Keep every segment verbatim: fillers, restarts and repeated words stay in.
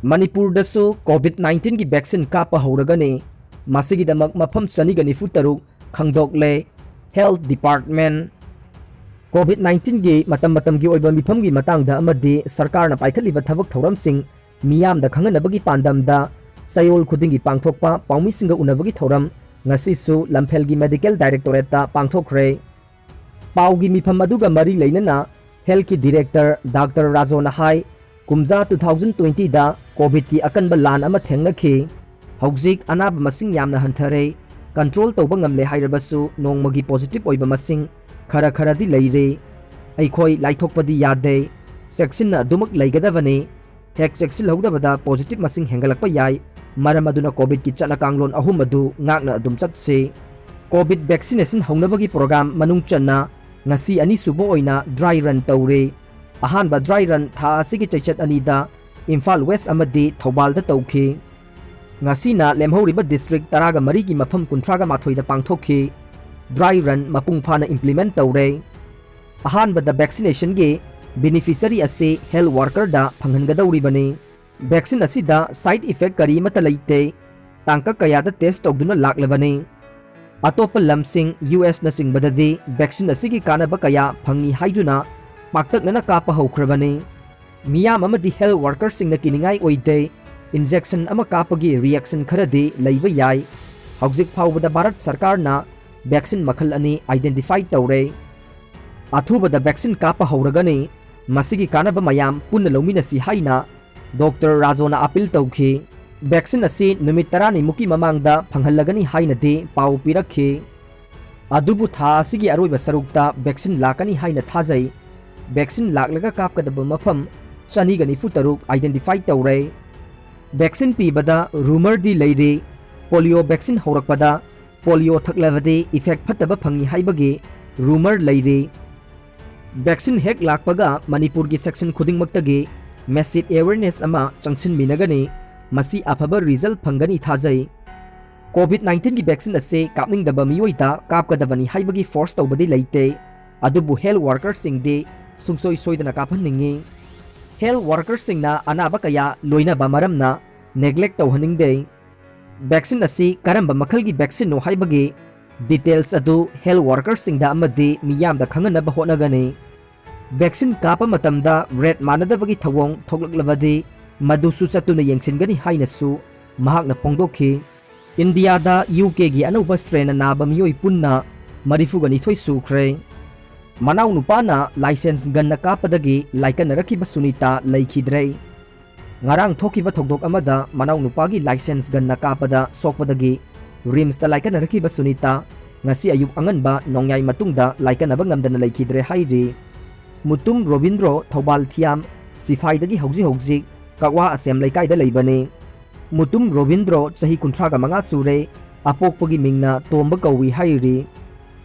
ꯃꯅꯤꯄꯨꯔꯗꯁꯨ COVID nineteen ꯒꯤ vaccine ꯀꯥꯞꯄ ꯍꯧꯔꯒꯅꯤ꯫ ꯃꯁꯤꯒꯤꯗꯃꯛ ꯃꯐꯝ ꯆꯅꯤꯒ ꯅꯤꯐꯨ ꯇꯔꯨꯛ ꯈꯪꯗꯣꯛꯂꯦ꯫ Health Department꯫ COVID nineteen ꯒꯤ ꯃꯇꯝ ꯃꯇꯝꯒꯤ ꯑꯣꯏꯕ ꯃꯤꯐꯝꯒꯤ ꯃꯇꯥꯡꯗ ꯑꯃꯗꯤ ꯁꯔꯀꯥꯔꯅ ꯄꯥꯏꯈꯠꯂꯤꯕ ꯊꯕꯛ ꯊꯧꯔꯝꯁꯤꯡ ꯃꯤꯌꯥꯝꯗ ꯈꯪꯍꯟꯅꯕꯒꯤ ꯄꯥꯟꯗꯝꯗ ꯆꯌꯣꯜ ꯈꯨꯗꯤꯡꯒꯤ ꯄꯥꯡꯊꯣꯛꯄ ꯄꯥꯎꯃꯤꯁꯤꯡꯒ ꯎꯅꯕꯒꯤ ꯊꯧꯔꯝ ꯉꯁꯤꯁꯨ ꯂꯝꯐꯦꯜꯒꯤ Medical Directorate ꯇ ꯄꯥꯡꯊꯣꯛꯈ꯭ꯔꯦ꯫ ꯄꯥꯎꯒꯤ ꯃꯤꯐꯝ ꯑꯗꯨꯒ ꯃꯔꯤ ꯂꯩꯅꯅ Health ꯀꯤ Director Doctor ꯔꯥꯖꯣꯅ ꯍꯥꯏ, ꯀꯨꯝꯖꯥ two thousand twenty ꯗ COVID ꯀꯤ ꯑꯀꯟꯕ ꯂꯥꯟ ꯑꯃ ꯊꯦꯡꯅꯈꯤ꯫ ꯍꯧꯖꯤꯛ ꯑꯅꯥꯕ ꯃꯁꯤꯡ ꯌꯥꯝꯅ ꯍꯟꯊꯔꯦ꯫ Control ꯇꯧꯕ ꯉꯝꯂꯦ ꯍꯥꯏꯔꯕꯁꯨ ꯅꯣꯡꯃꯒꯤ positive ꯑꯣꯏꯕ ꯃꯁꯤꯡ ꯈꯔ ꯈꯔꯗꯤ ꯂꯩꯔꯤ꯫ ꯑꯩꯈꯣꯏ ꯂꯥꯏꯊꯣꯛꯄꯗꯤ ꯌꯥꯗꯦ꯫ ꯆꯦꯛꯁꯤꯟꯅ ꯑꯗꯨꯃꯛ ꯂꯩꯒꯗꯕꯅꯤ꯫ ꯍꯦꯛ ꯆꯦꯛꯁꯤꯜꯍꯧꯗꯕꯗ positive ꯃꯁꯤꯡ ꯍꯦꯟꯒꯠꯂꯛꯄ ꯌꯥꯏ꯫ ꯃꯔꯝ ꯑꯗꯨꯅ COVID ꯀꯤ ꯆꯠꯅ ꯀꯥꯡꯂꯣꯟ ꯑꯍꯨꯝ ꯑꯗꯨ ꯉꯥꯛꯅ ꯑꯗꯨꯝ ꯆꯠꯁꯤ꯫ COVID vaccination ꯍꯧꯅꯕꯒꯤ program ꯃꯅꯨꯡ ꯆꯟꯅ ꯉꯁꯤ ꯑꯅꯤꯁꯨꯕ ꯑꯣꯏꯅ dry run ꯇꯧꯔꯤ꯫ ꯑꯍꯥꯟꯕ dry run ꯊꯥ ꯑꯁꯤꯒꯤ ꯆꯩꯆꯠ ꯑꯅꯤꯗ ꯏꯝꯐꯥꯜ West ꯑꯃꯗꯤ ꯊꯧꯕꯥꯜꯗ ꯇꯧꯈꯤ꯫ ꯉꯁꯤꯅ ꯂꯦꯝꯍꯧꯔꯤꯕ district ꯇꯔꯥꯒ ꯃꯔꯤꯒꯤ ꯃꯐꯝ ꯀꯨꯟꯊ꯭ꯔꯥꯒ ꯃꯥꯊꯣꯏꯗ ꯄꯥꯡꯊꯣꯛꯈꯤ꯫ Dry run ꯃꯄꯨꯡ ꯐꯥꯅ implement ꯇꯧꯔꯦ꯫ ꯑꯍꯥꯟꯕꯗ vaccination ꯒꯤ beneficiary ꯑꯁꯤ health worker ꯗ ꯐꯪꯍꯟꯒꯗꯧꯔꯤꯕꯅꯤ꯫ Vaccine ꯑꯁꯤꯗ side effect ꯀꯔꯤ ꯑꯃꯠꯇ ꯂꯩꯇꯦ꯫ ꯇꯥꯡꯀꯛ ꯀꯌꯥꯗ test ꯇꯧꯗꯨꯅ ꯂꯥꯛꯂꯕꯅꯤ꯫ ꯑꯇꯣꯞꯄ ꯂꯝꯁꯤꯡ, U S ꯅꯆꯤꯡꯕꯗꯗꯤ vaccine ꯑꯁꯤꯒꯤ ꯀꯥꯟꯅꯕ ꯀꯌꯥ ꯐꯪꯏ ꯍꯥꯏꯗꯨꯅ ꯄꯥꯛꯇꯛꯅꯅ ꯀꯥꯞꯄ ꯍꯧꯈ꯭ꯔꯕꯅꯤ꯫ ꯃꯤꯌꯥꯝ ꯑꯃꯗꯤ health worker ꯁꯤꯡꯅ ꯀꯤꯅꯤꯡꯉꯥꯏ ꯑꯣꯏꯗꯦ꯫ Injection ꯑꯃ ꯀꯥꯞꯄꯒꯤ reaction ꯈꯔꯗꯤ ꯂꯩꯕ ꯌꯥꯏ꯫ ꯍꯧꯖꯤꯛ ꯐꯥꯎꯕꯗ ꯚꯥꯔꯠ ꯁꯔꯀꯥꯔꯅ vaccine ꯃꯈꯜ ꯑꯅꯤ identify ꯇꯧꯔꯦ꯫ ꯑꯊꯨꯕꯗ vaccine ꯀꯥꯞꯄ ꯍꯧꯔꯒꯅꯤ꯫ ꯃꯁꯤꯒꯤ ꯀꯥꯟꯅꯕ ꯃꯌꯥꯝ ꯄꯨꯟꯅ ꯂꯧꯃꯤꯟꯅꯁꯤ ꯍꯥꯏꯅ Doctor ꯔꯥꯖꯣꯅ appeal ꯇꯧꯈꯤ꯫ Vaccine ꯑꯁꯤ ꯅꯨꯃꯤꯠ ꯇꯔꯥꯅꯤꯃꯨꯛꯀꯤ ꯃꯃꯥꯡꯗ ꯐꯪꯍꯜꯂꯒꯅꯤ ꯍꯥꯏꯅꯗꯤ ꯄꯥꯎ ꯄꯤꯔꯛꯈꯤ꯫ ꯑꯗꯨꯕꯨ ꯊꯥ ꯑꯁꯤꯒꯤ ꯑꯔꯣꯏꯕ ꯁꯔꯨꯛꯇ vaccine ꯂꯥꯛꯀꯅꯤ ꯍꯥꯏꯅ ꯊꯥꯖꯩ꯫ Vaccine ꯂꯥꯛꯂꯒ ꯀꯥꯞꯀꯗꯕ ꯃꯐꯝ ꯆꯅꯤꯒ ꯅꯤꯐꯨ ꯇꯔꯨꯛ identify ꯇꯧꯔꯦ꯫ Vaccine ꯄꯤꯕꯗ rumour ꯗꯤ ꯂꯩꯔꯤ꯫ Polio vaccine ꯍꯧꯔꯛꯄꯗ polio ꯊꯛꯂꯕꯗꯤ effect ꯐꯠꯇꯕ ꯐꯪꯏ ꯍꯥꯏꯕꯒꯤ rumour ꯂꯩꯔꯤ꯫ Vaccine ꯍꯦꯛ ꯂꯥꯛꯄꯒ ꯃꯅꯤꯄꯨꯔꯒꯤ section ꯈꯨꯗꯤꯡꯃꯛꯇꯒꯤ massive awareness ꯑꯃ ꯆꯪꯁꯤꯟꯃꯤꯟꯅꯒꯅꯤ꯫ ꯃꯁꯤ ꯑꯐꯕ result ꯐꯪꯒꯅꯤ ꯊꯥꯖꯩ꯫ COVID nineteen ꯒꯤ vaccine ꯑꯁꯤ ꯀꯥꯞꯅꯤꯡꯗꯕ ꯃꯤꯑꯣꯏꯗ ꯀꯥꯞꯀꯗꯕꯅꯤ ꯍꯥꯏꯕꯒꯤ force ꯇꯧꯕꯗꯤ ꯂꯩꯇꯦ꯫ ꯑꯗꯨꯕꯨ health worker ꯁꯤꯡꯗꯤ ꯁꯨꯡꯁꯣꯏ ꯁꯣꯏꯗꯅ ꯀꯥꯞꯍꯟꯅꯤꯡꯏ꯫ Health workersꯁꯤꯡꯅ ꯑꯅꯥꯕ ꯀꯌꯥ ꯂꯣꯏꯅꯕ ꯃꯔꯝꯅ neglect ꯇꯧꯍꯟꯅꯤꯡꯗꯦ꯫ Vaccine ꯑꯁꯤ ꯀꯔꯝꯕ ꯃꯈꯜꯒꯤ vaccineꯅꯣ ꯍꯥꯏꯕꯒꯤ details ꯑꯗꯨ health workersꯁꯤꯡꯗ ꯑꯃꯗꯤ ꯃꯤꯌꯥꯝꯗ ꯈꯪꯍꯟꯅꯕ ꯍꯣꯠꯅꯒꯅꯤ꯫ Vaccine ꯀꯥꯞꯄ ꯃꯇꯝꯗ rate ꯃꯥꯟꯅꯗꯕꯒꯤ ꯊꯧꯑꯣꯡ ꯊꯣꯛꯂꯛꯂꯕꯗꯤ ꯃꯗꯨꯁꯨ ꯆꯠꯇꯨꯅ ꯌꯦꯡꯁꯤꯟꯒꯅꯤ ꯍꯥꯏꯅꯁꯨ ꯃꯍꯥꯛꯅ ꯐꯣꯡꯗꯣꯛꯈꯤ꯫ ꯏꯟꯗꯤꯌꯥꯗ ꯌꯨ ꯀꯦꯒꯤ ꯑꯅꯧꯕ strainꯅ ꯅꯥꯕ ꯃꯤꯑꯣꯏ ꯄꯨꯟꯅ ꯃꯔꯤꯐꯨꯒ ꯅꯤꯊꯣꯏ ꯁꯨꯈ꯭ꯔꯦ꯫ ꯃꯅꯥꯎꯅꯨꯄꯥꯅ license gunꯅ ꯀꯥꯞꯄꯗꯒꯤ ꯂꯥꯏꯀꯠꯅꯔꯛꯈꯤꯕ ꯁꯨꯅꯤꯇꯥ ꯂꯩꯈꯤꯗ꯭ꯔꯦ꯫ ꯉꯔꯥꯡ ꯊꯣꯛꯈꯤꯕ ꯊꯧꯗꯣꯛ ꯑꯃꯗ ꯃꯅꯥꯎꯅꯨꯄꯥꯒꯤ license gunꯅ ꯀꯥꯞꯄꯗ ꯁꯣꯛꯄꯗꯒꯤ ꯔꯤꯝꯁꯇ ꯂꯥꯏꯀꯠꯅꯔꯛꯈꯤꯕ ꯁꯨꯅꯤꯇꯥ ꯉꯁꯤ ꯑꯌꯨꯛ ꯑꯉꯟꯕ ꯅꯣꯡꯌꯥꯏ ꯃꯇꯨꯡꯗ ꯂꯥꯏꯀꯠꯅꯕ ꯉꯝꯗꯅ ꯂꯩꯈꯤꯗ꯭ꯔꯦ ꯍꯥꯏꯔꯤ꯫ ꯃꯨꯇꯨꯝ ꯔꯣꯕꯤꯟꯗ꯭ꯔꯣ ꯊꯧꯕꯥꯜ ꯊꯤꯌꯥꯝ ꯁꯤꯐꯥꯏꯗꯒꯤ ꯍꯧꯖꯤꯛ ꯍꯧꯖꯤꯛ ꯀꯛꯋꯥ ꯑꯁꯦꯝ ꯂꯩꯀꯥꯏꯗ ꯂꯩꯕꯅꯤ꯫ ꯃꯨꯇꯨꯝ ꯔꯣꯕꯤꯟꯗ꯭ꯔꯣ ꯆꯍꯤ ꯀꯨꯟꯊ꯭ꯔꯥꯒ ꯃꯉꯥ ꯁꯨꯔꯦ, ꯑꯄꯣꯛꯄꯒꯤ ꯃꯤꯡꯅ ꯇꯣꯝꯕ ꯀꯧꯏ ꯍꯥꯏꯔꯤ꯫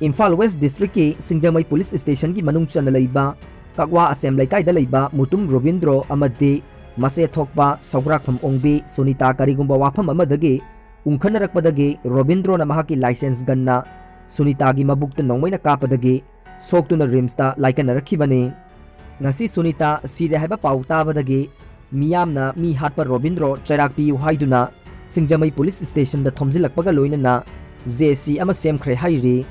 ꯏꯝꯐꯥꯜ West Districtꯀꯤ ꯁꯤꯡꯖꯃꯩ Police Stationꯒꯤ ꯃꯅꯨꯡ ꯆꯟꯅ ꯂꯩꯕ ꯀꯛꯋꯥ ꯑꯁꯦꯝ ꯂꯩꯀꯥꯏꯗ ꯂꯩꯕ ꯃꯨꯇꯨꯝ ꯔꯣꯕꯤꯟꯗ꯭ꯔꯣ ꯑꯃꯗꯤ ꯃꯆꯦ ꯊꯣꯛꯄ ꯁꯧꯒ꯭ꯔꯥꯛꯐꯝ ꯑꯣꯡꯕꯤ ꯁꯨꯅꯤꯇꯥ ꯀꯔꯤꯒꯨꯝꯕ ꯋꯥꯐꯝ ꯑꯃꯗꯒꯤ ꯎꯪꯈꯠꯅꯔꯛꯄꯗꯒꯤ ꯔꯣꯕꯤꯟꯗ꯭ꯔꯣꯅ ꯃꯍꯥꯛꯀꯤ license gunꯅ ꯁꯨꯅꯤꯇꯥꯒꯤ ꯃꯕꯨꯛꯇ ꯅꯣꯡꯃꯩꯅ ꯀꯥꯞꯄꯗꯒꯤ ꯁꯣꯛꯇꯨꯅ ꯔꯤꯝꯁꯇ ꯂꯥꯏꯀꯠꯅꯔꯛꯈꯤꯕꯅꯤ꯫ ꯉꯁꯤ ꯁꯨꯅꯤꯇꯥ ꯁꯤꯔꯦ ꯍꯥꯏꯕ ꯄꯥꯎ ꯇꯥꯕꯗꯒꯤ ꯃꯤꯌꯥꯝꯅ ꯃꯤ ꯍꯥꯠꯄ ꯔꯣꯕꯤꯟꯗ꯭ꯔꯣ ꯆꯩꯔꯥꯛ ꯄꯤꯌꯨ ꯍꯥꯏꯗꯨꯅ ꯁꯤꯡꯖꯃꯩ Police Stationꯗ ꯊꯣꯝꯖꯤꯜꯂꯛꯄꯒ ꯂꯣꯏꯅꯅ ꯖꯦ ꯁꯤ ꯑꯃ ꯁꯦꯝꯈ꯭ꯔꯦ ꯍꯥꯏꯔꯤ꯫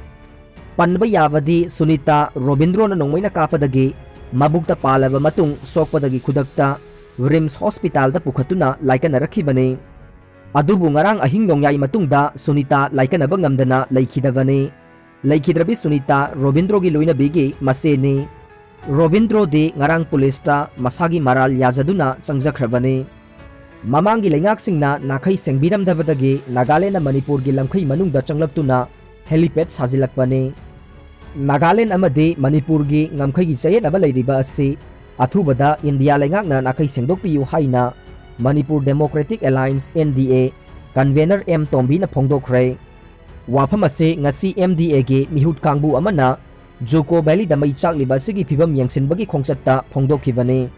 ꯄꯟꯕ ꯌꯥꯕꯗꯤ ꯁꯨꯅꯤꯇꯥ ꯔꯣꯕꯤꯟꯗ꯭ꯔꯣꯅ ꯅꯣꯡꯃꯩꯅ ꯀꯥꯞꯄꯗꯒꯤ ꯃꯕꯨꯛꯇ ꯄꯥꯜꯂꯕ ꯃꯇꯨꯡ ꯁꯣꯛꯄꯗꯒꯤ ꯈꯨꯗꯛꯇ ꯔꯤꯝꯁ ꯍꯣꯁꯄꯤꯇꯥꯜꯗ ꯄꯨꯈꯠꯇꯨꯅ ꯂꯥꯏꯀꯠꯅꯔꯛꯈꯤꯕꯅꯤ꯫ ꯑꯗꯨꯕꯨ ꯉꯔꯥꯡ ꯑꯍꯤꯡ ꯅꯣꯡꯌꯥꯏ ꯃꯇꯨꯡꯗ ꯁꯨꯅꯤꯇꯥ ꯂꯥꯏꯀꯠꯅꯕ ꯉꯝꯗꯅ ꯂꯩꯈꯤꯗꯕꯅꯤ꯫ ꯂꯩꯈꯤꯗ꯭ꯔꯕꯤ ꯁꯨꯅꯤꯇꯥ ꯔꯣꯕꯤꯟꯗ꯭ꯔꯣꯒꯤ ꯂꯣꯏꯅꯕꯤꯒꯤ ꯃꯆꯦꯅꯤ꯫ ꯔꯣꯕꯤꯟꯗ꯭ꯔꯣꯗꯤ ꯉꯔꯥꯡ ꯄꯨꯂꯤꯁꯇ ꯃꯁꯥꯒꯤ ꯃꯔꯥꯜ ꯌꯥꯖꯗꯨꯅ ꯆꯪꯖꯈ꯭ꯔꯕꯅꯤ꯫ ꯃꯃꯥꯡꯒꯤ ꯂꯩꯉꯥꯛꯁꯤꯡꯅ ꯅꯥꯈꯩ ꯁꯦꯡꯕꯤꯔꯝꯗꯕꯗꯒꯤ ꯅꯥꯒꯥꯂꯦꯟꯗ ꯃꯅꯤꯄꯨꯔꯒꯤ ꯂꯝꯈꯩ ꯃꯅꯨꯡꯗ ꯆꯪꯂꯛꯇꯨꯅ helipad ꯁꯥꯖꯤꯜꯂꯛꯄꯅꯤ꯫ ꯅꯥꯒꯥꯂꯦꯟ ꯑꯃꯗꯤ ꯃꯅꯤꯄꯨꯔꯒꯤ ꯉꯝꯈꯩꯒꯤ ꯆꯌꯦꯠꯅꯕ ꯂꯩꯔꯤꯕ ꯑꯁꯤ ꯑꯊꯨꯕꯗ ꯏꯟꯗꯤꯌꯥ ꯂꯩꯉꯥꯛꯅ ꯅꯥꯈꯩ ꯁꯦꯡꯗꯣꯛꯄꯤꯌꯨ ꯍꯥꯏꯅ Manipur Democratic Alliance, N D A, convener M ꯇꯣꯝꯕꯤꯅ ꯐꯣꯡꯗꯣꯛꯈ꯭ꯔꯦ꯫ ꯋꯥꯐꯝ ꯑꯁꯤ ꯉꯁꯤ M D Aꯒꯤ ꯃꯤꯍꯨꯠ ꯀꯥꯡꯕꯨ ꯑꯃꯅ ꯖꯨꯀꯣ ꯚꯦꯂꯤꯗ ꯃꯩ ꯆꯥꯛꯂꯤꯕ ꯑꯁꯤꯒꯤ ꯐꯤꯕꯝ ꯌꯦꯡꯁꯤꯟꯕꯒꯤ ꯈꯣꯡꯆꯠꯇ ꯐꯣꯡꯗꯣꯛꯈꯤꯕꯅꯤ꯫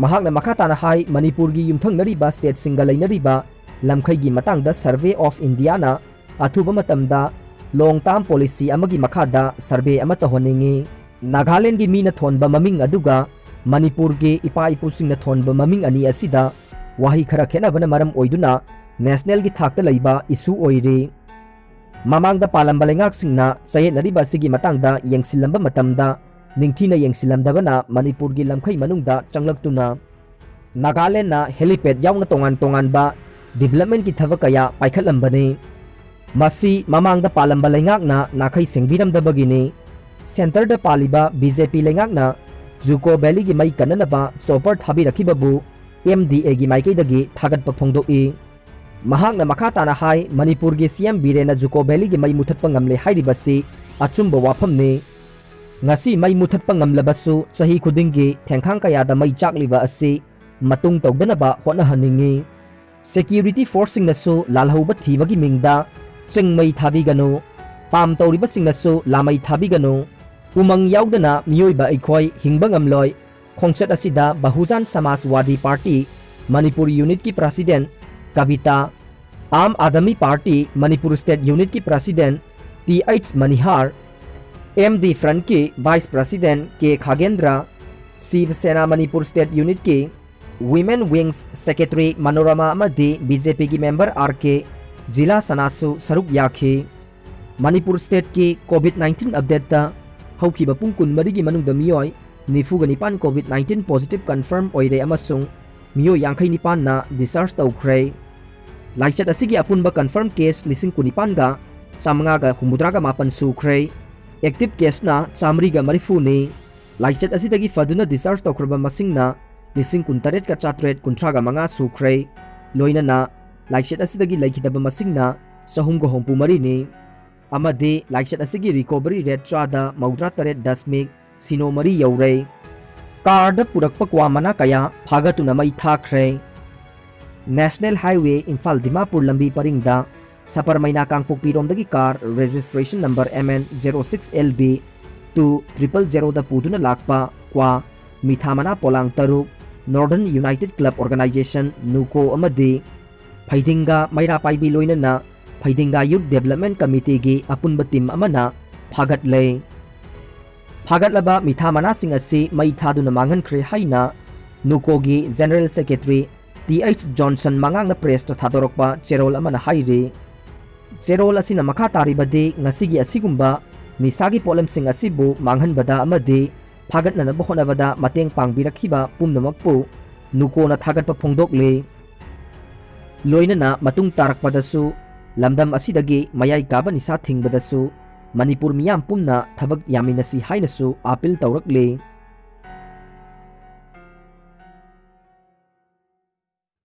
ꯃꯍꯥꯛꯅ ꯃꯈꯥ ꯇꯥꯅ ꯍꯥꯏ, ꯃꯅꯤꯄꯨꯔꯒꯤ ꯌꯨꯝꯊꯪꯅꯔꯤꯕ stateꯁꯤꯡꯒ ꯂꯩꯅꯔꯤꯕ ꯂꯝꯈꯩꯒꯤ ꯃꯇꯥꯡꯗ Survey of Indiaꯅ ꯑꯊꯨꯕ ꯃꯇꯝꯗ long term policy ꯑꯃꯒꯤ ꯃꯈꯥꯗ survey ꯑꯃ ꯇꯧꯍꯟꯅꯤꯡꯏ꯫ ꯅꯥꯒꯥꯂꯦꯟꯒꯤ ꯃꯤꯅ ꯊꯣꯟꯕ ꯃꯃꯤꯡ ꯑꯗꯨꯒ ꯃꯅꯤꯄꯨꯔꯒꯤ ꯏꯄꯥ ꯏꯄꯨꯁꯤꯡꯅ ꯊꯣꯟꯕ ꯃꯃꯤꯡ ꯑꯅꯤ ꯑꯁꯤꯗ ꯋꯥꯍꯩ ꯈꯔ ꯈꯦꯠꯅꯕꯅ ꯃꯔꯝ ꯑꯣꯏꯗꯨꯅ ꯅꯦꯁꯅꯦꯜꯒꯤ ꯊꯥꯛꯇ ꯂꯩꯕ ꯏꯁꯨ ꯑꯣꯏꯔꯤ꯫ ꯃꯃꯥꯡꯗ ꯄꯥꯜꯂꯝꯕ ꯂꯩꯉꯥꯛꯁꯤꯡꯅ ꯆꯌꯦꯠꯅꯔꯤꯕ ꯑꯁꯤꯒꯤ ꯃꯇꯥꯡꯗ ꯌꯦꯡꯁꯤꯜꯂꯝꯕ ꯃꯇꯝꯗ ꯅꯤꯡꯊꯤꯅ ꯌꯦꯡꯁꯤꯜꯂꯝꯗꯕꯅ ꯃꯅꯤꯄꯨꯔꯒꯤ ꯂꯝꯈꯩ ꯃꯅꯨꯡꯗ ꯆꯪꯂꯛꯇꯨꯅ ꯅꯥꯒꯥꯂꯦꯟꯗ helipad ꯌꯥꯎꯅ ꯇꯣꯉꯥꯟ ꯇꯣꯉꯥꯟꯕ developmentꯀꯤ ꯊꯕꯛ ꯀꯌꯥ ꯄꯥꯏꯈꯠꯂꯝꯕꯅꯤ꯫ ꯃꯁꯤ ꯃꯃꯥꯡꯗ ꯄꯥꯜꯂꯝꯕ ꯂꯩꯉꯥꯛꯅ ꯅꯥꯈꯩ ꯁꯦꯡꯕꯤꯔꯝꯗꯕꯒꯤꯅꯤ꯫ Centreꯗ ꯄꯥꯜꯂꯤꯕ BJP ꯂꯩꯉꯥꯛꯅ ꯖꯨꯀꯣ ꯚꯦꯂꯤꯒꯤ ꯃꯩ ꯀꯟꯅꯅꯕ chopper ꯊꯥꯕꯤꯔꯛꯈꯤꯕꯕꯨ MDAꯒꯤ ꯃꯥꯏꯀꯩꯗꯒꯤ ꯊꯥꯒꯠꯄ ꯐꯣꯡꯗꯣꯛꯏ꯫ ꯃꯍꯥꯛꯅ ꯃꯈꯥ ꯇꯥꯅ ꯍꯥꯏ, ꯃꯅꯤꯄꯨꯔꯒꯤ CM ꯕꯤꯔꯦꯟꯅ ꯖꯨꯀꯣ ꯚꯦꯂꯤꯒꯤ ꯃꯩ ꯃꯨꯊꯠꯄ ꯉꯝꯂꯦ ꯍꯥꯏꯔꯤꯕꯁꯤ ꯑꯆꯨꯝꯕ ꯋꯥꯐꯝꯅꯤ꯫ ꯉꯁꯤ ꯃꯩ ꯃꯨꯊꯠꯄ ꯉꯝꯂꯕꯁꯨ ꯆꯍꯤ ꯈꯨꯗꯤꯡꯒꯤ ꯊꯦꯡꯈꯥꯡ ꯀꯌꯥꯗ ꯃꯩ ꯆꯥꯛꯂꯤꯕ ꯑꯁꯤ ꯃꯇꯨꯡ ꯇꯧꯗꯅꯕ ꯍꯣꯠꯅꯍꯟꯅꯤꯡꯏ꯫ Security forceꯁꯤꯡꯅꯁꯨ ꯂꯥꯜꯍꯧꯕ ꯊꯤꯕꯒꯤ ꯃꯤꯡꯗ ꯆꯤꯡꯃꯩ ꯊꯥꯕꯤꯒꯅꯨ, ꯄꯥꯝ ꯇꯧꯔꯤꯕꯁꯤꯡꯅꯁꯨ ꯂꯥꯃꯩ ꯊꯥꯕꯤꯒꯅꯨ꯫ ꯎꯃꯪ ꯌꯥꯎꯗꯅ ꯃꯤꯑꯣꯏꯕ ꯑꯩꯈꯣꯏ ꯍꯤꯡꯕ ꯉꯝꯂꯣꯏ꯫ ꯈꯣꯡꯆꯠ ꯑꯁꯤꯗ ꯕꯍꯨꯖꯟ ꯁꯃꯥꯖꯋꯥꯗꯤ ꯄꯥꯔꯇꯤ ꯃꯅꯤꯄꯨꯔ ꯌꯨꯅꯤꯠꯀꯤ president Kabita, Aam Aadmi party Manipur state ꯌꯨꯅꯤꯠꯀꯤ ꯄ꯭ꯔꯁꯤꯗꯦꯟ TH ꯃꯅꯤꯍꯥꯔ, MD Frontꯀꯤ vice president K Khagendra, Shiv Sena Manipur state ꯌꯨꯅꯤꯠꯀꯤ Women Wingꯁ ꯁꯦꯀ꯭ꯔꯦꯇꯔꯤ ꯃꯅꯣꯔꯃꯥ ꯑꯃꯗꯤ BJPꯒꯤ ꯃꯦꯝꯕꯔ RK ꯖꯤꯂꯥ ꯁꯅꯥꯁꯨ ꯁꯔꯨꯛ ꯌꯥꯈꯤ꯫ ꯃꯅꯤꯄꯨꯔ ꯁ꯭ꯇꯦꯠꯀꯤ COVID nineteen updateꯇ ꯍꯧꯈꯤꯕ ꯄꯨꯡ ꯀꯨꯟꯃꯔꯤꯒꯤ ꯃꯅꯨꯡꯗ ꯃꯤꯑꯣꯏ ꯅꯤꯐꯨꯒ ꯅꯤꯄꯥꯟ COVID nineteen positive confirm ꯑꯣꯏꯔꯦ ꯑꯃꯁꯨꯡ ꯃꯤꯑꯣꯏ ꯌꯥꯡꯈꯩ ꯅꯤꯄꯥꯟꯅ discharge ꯇꯧꯈ꯭ꯔꯦ꯫ ꯂꯥꯏꯆꯠ ꯑꯁꯤꯒꯤ ꯑꯄꯨꯟꯕ confirm case ꯂꯤꯁꯤꯡ ꯀꯨꯟꯅꯤꯄꯥꯟꯒ ꯆꯥꯃꯉꯥꯒ ꯍꯨꯝꯐꯨꯇꯔꯥꯒ ꯃꯥꯄꯟ ꯁꯨꯈ꯭ꯔꯦ꯫ Active caseꯅ ꯆꯥꯃꯔꯤꯒ ꯃꯔꯤꯐꯨꯅꯤ꯫ ꯂꯥꯏꯆꯠ ꯑꯁꯤꯗꯒꯤ ꯐꯗꯨꯅ discharge ꯇꯧꯈ꯭ꯔꯕ ꯃꯁꯤꯡꯅ ꯂꯤꯁꯤꯡ ꯀꯨꯟꯇꯔꯦꯠꯀ ꯆꯥꯇ꯭ꯔꯦꯠ ꯀꯨꯟꯊ꯭ꯔꯥꯒ ꯃꯉꯥ ꯁꯨꯈ꯭ꯔꯦ꯫ ꯂꯣꯏꯅꯅ ꯂꯥꯏꯆꯠ ꯑꯁꯤꯗꯒꯤ ꯂꯩꯈꯤꯗꯕ ꯃꯁꯤꯡꯅ ꯆꯍꯨꯝꯒ ꯍꯨꯝꯐꯨ ꯃꯔꯤꯅꯤ꯫ ꯑꯃꯗꯤ ꯂꯥꯏꯆꯠ ꯑꯁꯤꯒꯤ recovery rate ꯆꯥꯗ ꯃꯧꯗ꯭ꯔꯥ ꯇꯔꯦꯠ ꯗꯁꯃꯤꯛ ꯁꯤꯅꯣ ꯃꯔꯤ ꯌꯧꯔꯦ꯫ Carꯗ ꯄꯨꯔꯛꯄ ꯀ꯭ꯋꯥ ꯃꯅꯥ ꯀꯌꯥ ꯐꯥꯒꯠꯇꯨꯅ ꯃꯩ ꯊꯥꯈ꯭ꯔꯦ꯫ National Highway ꯏꯝꯐꯥꯜ ꯗꯤꯃꯥꯄꯨꯔ ꯂꯝꯕꯤ ꯄꯔꯤꯡꯗ ꯁꯄꯔꯃꯩꯅꯥ ꯀꯥꯡꯄꯣꯛꯄꯤꯔꯣꯝꯗꯒꯤ car registration number MN zero six LB two triple zeroꯗ ꯄꯨꯗꯨꯅ ꯂꯥꯛꯄ ꯀ꯭ꯋꯥ, ꯃꯤꯊꯥ ꯃꯅꯥ ꯄꯣꯂꯥꯡ ꯇꯔꯨꯛ, Northern United Club Organisation, NUCO ꯑꯃꯗꯤ ꯐꯩꯗꯤꯡꯒꯥ ꯃꯩꯔꯥ ꯄꯥꯏꯕꯤ ꯂꯣꯏꯅꯅ ꯐꯩꯗꯤꯡꯒꯥ Youth Development Committeeꯒꯤ ꯑꯄꯨꯟꯕ team ꯑꯃꯅ ꯐꯥꯒꯠꯂꯦ꯫ ꯐꯥꯒꯠꯂꯕ ꯃꯤꯊꯥ ꯃꯅꯥꯁꯤꯡ ꯑꯁꯤ ꯃꯩ ꯊꯥꯗꯨꯅ ꯃꯥꯡꯍꯟꯈ꯭ꯔꯦ ꯍꯥꯏꯅ ꯅꯨꯀꯣꯒꯤ General Secretary T H Johnson ꯃꯉꯥꯡꯅ pressꯇ ꯊꯥꯗꯣꯔꯛꯄ ꯆꯦꯔꯣꯜ ꯑꯃꯅ ꯍꯥꯏꯔꯤ꯫ ꯆꯦꯔꯣꯜ ꯑꯁꯤꯅ ꯃꯈꯥ ꯇꯥꯔꯤꯕꯗꯤ ꯉꯁꯤꯒꯤ ꯑꯁꯤꯒꯨꯝꯕ ꯅꯤꯁꯥꯒꯤ ꯄꯣꯠꯂꯝꯁꯤꯡ ꯑꯁꯤꯕꯨ ꯃꯥꯡꯍꯟꯕꯗ ꯑꯃꯗꯤ ꯐꯥꯒꯠꯅꯅꯕ ꯍꯣꯠꯅꯕꯗ ꯃꯇꯦꯡ ꯄꯥꯡꯕꯤꯔꯛꯈꯤꯕ ꯄꯨꯝꯅꯃꯛꯄꯨ ꯅꯨꯀꯣꯅ ꯊꯥꯒꯠꯄ ꯐꯣꯡꯗꯣꯛꯂꯤ꯫ ꯂꯣꯏꯅꯅ ꯃꯇꯨꯡ ꯇꯥꯔꯛꯄꯗꯁꯨ ꯂꯝꯗꯝ ꯑꯁꯤꯗꯒꯤ ꯃꯌꯥꯏ ꯀꯥꯕ ꯅꯤꯁꯥ ꯊꯤꯡꯕꯗꯁꯨ ꯃꯅꯤꯄꯨꯔ ꯃꯤꯌꯥꯝ ꯄꯨꯝꯅ ꯊꯕꯛ ꯌꯥꯃꯤꯟꯅꯁꯤ ꯍꯥꯏꯅꯁꯨ appeal ꯇꯧꯔꯛꯂꯤ꯫